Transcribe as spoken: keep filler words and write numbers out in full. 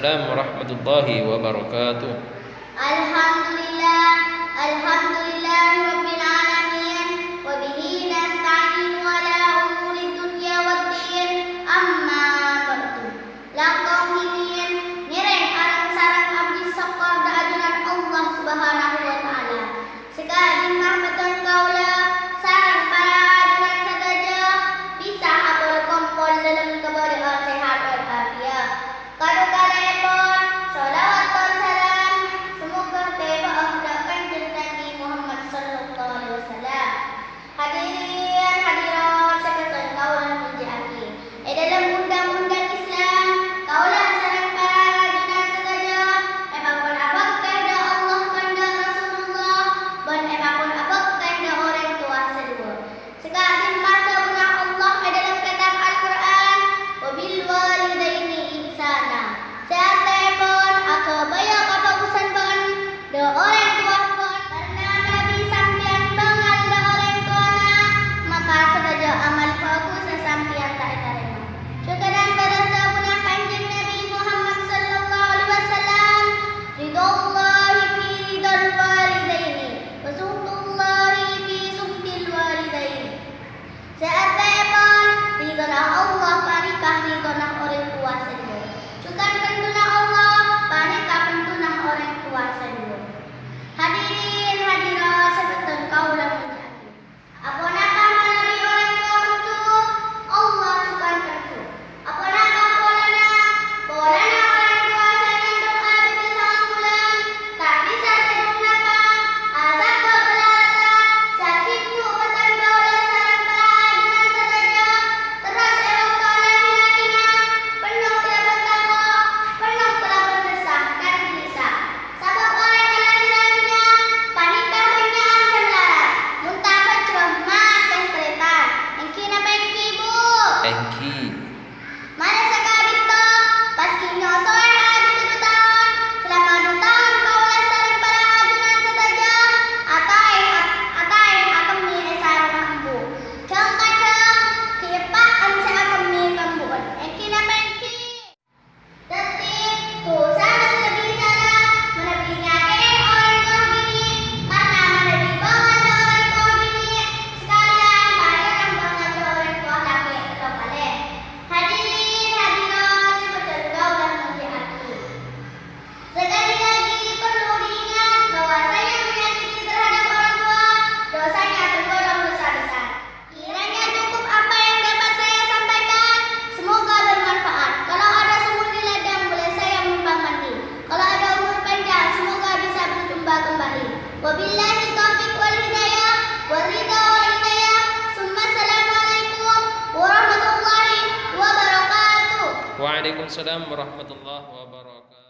Assalamualaikum warahmatullahi wabarakatuh. Alhamdulillah, alhamdulillahirabbil alamin, wa bihi nasta'inu ala umuri dunya waddin, amma ba'du. Langkong dhimèn ngèrèng areng-sareng abdhi sokkor dâ' ajunan Allah Subhanahu wa Ta'ala. Sè ka'dimma bâdhân kaulâ sareng para ajunan sadhâjâ bisa apol-kompol dâlem kabâdâ'ân sehat wal afiat. Kadhu kalèpon, shalawat bân salam, samoghâ tèbâ'â dâ' Kanjeng Nabi Muhammad sallallahu alaihi wasallam. Hadirin hadirat sè bâdhân kaulâ molja'aghi. È dâlem undang-undang Islam, kaulâ sareng para ajunan sadhâjâ èpakon abhâktè dâ' Allah bân dâ' Rasulullah, bân èpakon abhâktè dâ' orèng towa sè duwâ'. Sè ka'dimma dhâbuna Allah è dâlem kètab Al-Qur'an, "Wa bil walidaini ihsana." Sè artèèpon aghâbâyâ kabhâghusân bâ'ân dâ' orèng towa bâ'ân. Karna manabi sampèyan bângal dâ' orèng towana, maka sadhâjâ amal bhâghus sè sampèyan ta' ètarèma. Jhughân bârâs dhâbuna Kanjeng Nabi Muhammad sallallahu alaihi wasallam, "Ridhallahi fi ridhal walidaini, wa sukhtullahi fi sukhtil walidaini." Sè artèèpon, ridhona Allah panèka ridhona orèng towa sè duwâ'. Jhughân pendhuna Allah panèka pendhuna orèng towa sè duwâ'. Hadirin hadirat sè bâdhân kaulâ molja'aghi. Aponapa manabi orèng towa pendhu? Allah jhughân pendhu. Aponapa polana? Polana orèng towa sè ngandhung abidda sangang bulân, ta' bisa tèdung napa, asabâb lalata, sè aghidhu' bâdhân kaulâ sareng para ajunan sadhâjâ, terros è bâkto lahir-lahirra, penno kalabân tako', penno kalabân rassa, dan gelisah. Sabâb orèng kalahèran dhina panèka bânnya'an sè malarat, mon ta' bhâjjhrâ matè tarètan. Èngghi napa èngghi, Bu? Èngghi. Marè saka'dinto, pas ghi' nyo'on soè abidda du taon, salama du taon kaulâ sareng para ajunan sadhâjâ ataè, ataè akemmè è sarona embu'. Dhâng-kadhâng ghi' eppa'en sè akemmè ka embu'en. Èngghi napa èngghi? Dhâddhi, dhusana sè lebbi sala manabi nyakè'è orèng towa binè', karna manabi bângal dâ' orèng towa binè', sakalèyan padâ bângal dâ' orèng towa lakè' ento kalè. Hadirin hadirat sè bâdhân kaulâ molja'aghi. Sekali lagi perlu diingat bahwasanya menyakiti terhadap orang tua dosanya tergolong dosa besar. Kiranya cukup apa yang dapat saya sampaikan. Semoga bermanfaat. Kalau ada sumur di ladang, boleh saya numpang mandi. Kalau ada umur panjang, semoga bisa berjumpa kembali. Wabillahi taufiq wal hidayah, wal ridha wal inayah. Summa assalamualaikum warahmatullahi wabarakatuh. Waalaikumsalam warahmatullahi wabarakatuh.